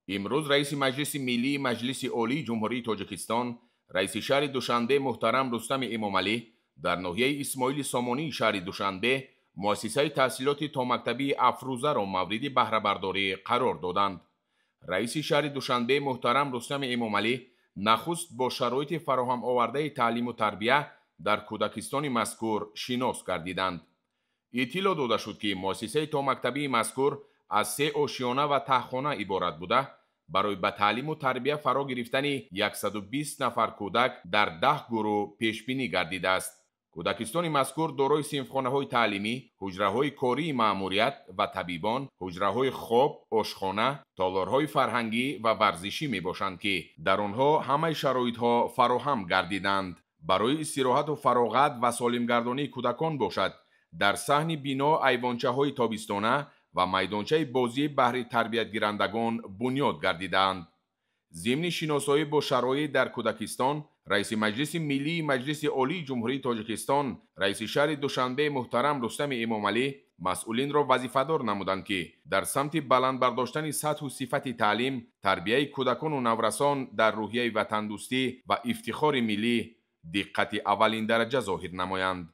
Имрӯз раиси Маҷлиси Миллии Маҷлиси Олии Ҷумҳурии Тоҷикистон, раиси шаҳри Душанбе муҳтарам Рустами Эмомалӣ дар ноҳияи Исмоили Сомонии шаҳри Душанбе муассисаи таҳсилоти томактабии Афрӯзаро мавриди баҳрабардорӣ қарор доданд. Раиси шаҳри Душанбе муҳтарам Рустами Эмомалӣ нахуст бо шароити фароҳам овардаи таълиму тарбия дар кӯдакистони мазкур шинос гардиданд. Иттилоъ дода шуд, ки муассисаи томактабии мазкур аз се ошиёна ва таҳхона иборат буда, барои ба таълиму тарбия фаро гирифтани 120 нафар кӯдак дар 10 гурӯҳ пешбинӣ гардидааст. Кӯдакистони мазкур дорои синфхонаҳои таълимӣ, ҳуҷраҳои кории маъмурият ва табибон, ҳуҷраҳои хоб, ошхона, толорҳои фарҳангӣ ва варзишӣ мебошанд, ки дар онҳо ҳамаи шароитҳо фароҳам гардиданд. Барои истироҳату фароғат ва солимгардонии кӯдакон бошад, дар саҳни бино айвончаҳои тобистона ва майдончаи бозӣ баҳри тарбиятгирандагон бунёд гардидаанд. Зимни шиносоӣ бо шароит дар кӯдакистон, раиси Маҷлиси Миллии Маҷлиси Олии Ҷумҳурии Тоҷикистон, раиси шаҳри Душанбе муҳтарам Рустами Эмомалӣ масъулинро вазифадор намуданд, ки дар самти баланд бардоштани сатҳу сифати таълим, тарбияи кӯдакону наврасон дар рӯҳияи ватандӯстӣ ва ифтихори миллӣ диққати аввалиндараҷа зоҳир намоянд.